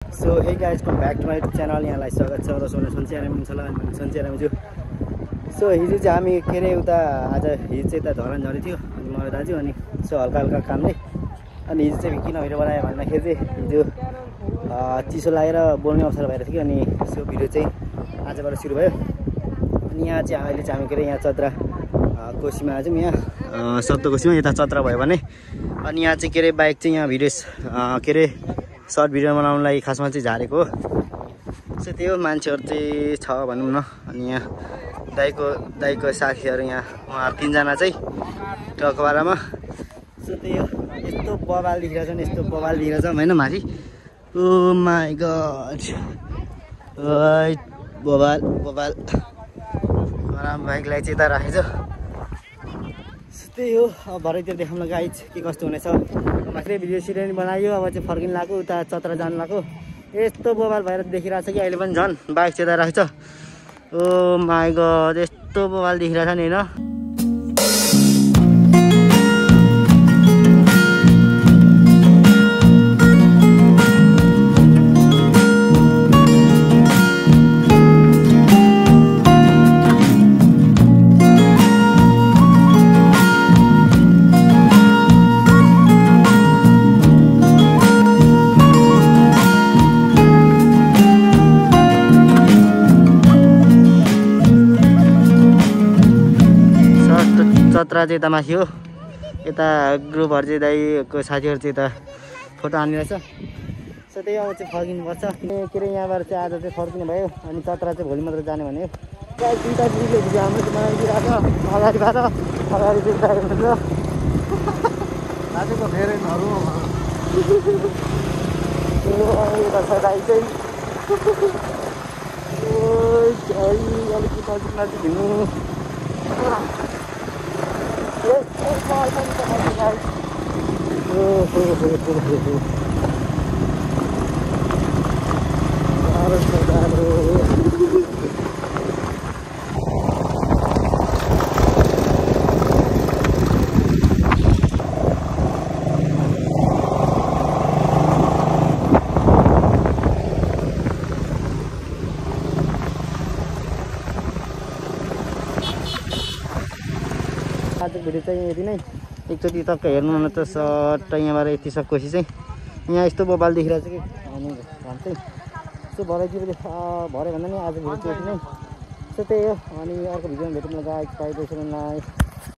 So hey guys come back to my YouTube channel. यहाँलाई स्वागत छ र सोना सन्चेरामा छ ल अनि सन्चेरामा छु। सो हिजो चाहिँ हामी के अरे उता आज हिजो चाहिँ यता धरान झरेको थियो अनि म दाजु अनि सो हल्का हल्का कामले अनि हिजो चाहिँ किन भिडियो बनायो भन्दाखेरि चाहिँ हिजो चिसो लागेर बोल्ने अवसर भएर थियो अनि सो भिडियो चाहिँ आजबाट सुरु भयो। अनि यहाँ चाहिँ अहिले चाहिँ हामी के अरे यहाँ चत्रा कोसीमा आजौँ यहाँ सप्तकोसीमा यता चत्रा भयो भने अनि यहाँ चाहिँ के अरे बाइक चाहिँ यहाँ भिडियो के अरे सर्ट भिडियो बनाउनलाई खासमा चाहिँ झारेको हो। सो त्यो मान्छेहरू चाहिँ छ भनौँ न। अनि यहाँ दाइको साथीहरू यहाँ उहाँहरू तिनजना चाहिँ ट्रकवालामा। सो त्यो यस्तो बवाल देखिरहेछ नि यस्तो बवाल देखिरहेछ होइन माथि। ओ माई गड बवाल बवाल आराम बाइकलाई चाहिँ यता राखेको छ। त्यही हो अब भरेतिर देखाउन गाइज के कस्तो हुनेछ। मात्रै भिडियो सिडियो बनायो अब चाहिँ फर्किन लाग्यो उता चत्रा जानु लाग्यो। यस्तो बवाल भएर देखिरहेको छ कि अहिले पनि झन् बाइक चाहिँ राखेको छ। ओ माई गड यस्तो बवाल देखिरहेको छ नि होइन। चत्रा चाहिँ यता माथि हो। यता ग्रुपहरू चाहिँ दाइको साथीहरू चाहिँ यता फोटो हानिरहेछ। सो त्यही अब चाहिँ फर्किनुपर्छ के अरे यहाँबाट चाहिँ आज चाहिँ फर्किनु भयो अनि चत्रा चाहिँ भोलि मात्र जाने भन्यो। दुईवटा दिदीले भिडियो हाम्रो चाहिँ बनाइदिइरहेको अगाडिबाट अगाडि चाहिँ ड्राइभर हुन्छ दाजुको फेरि नहरू यता छ दाइ चाहिँ अलिकति नजिक हिँड्नु। आजको भिडियो चाहिँ यति नै। एकचोटि टक्क हेर्नु न त सट्ट यहाँबाट यति सक्कोसी चाहिँ यहाँ यस्तो बवाल देखिरहेको छ कि अनि भन्छ सो भरेतिर भरे भन्दा नि आज भिडियो चाहिँ यति नै। सो त्यही हो अनि अर्को भिडियोमा भेटौँ न गाइस बाइ बाइ।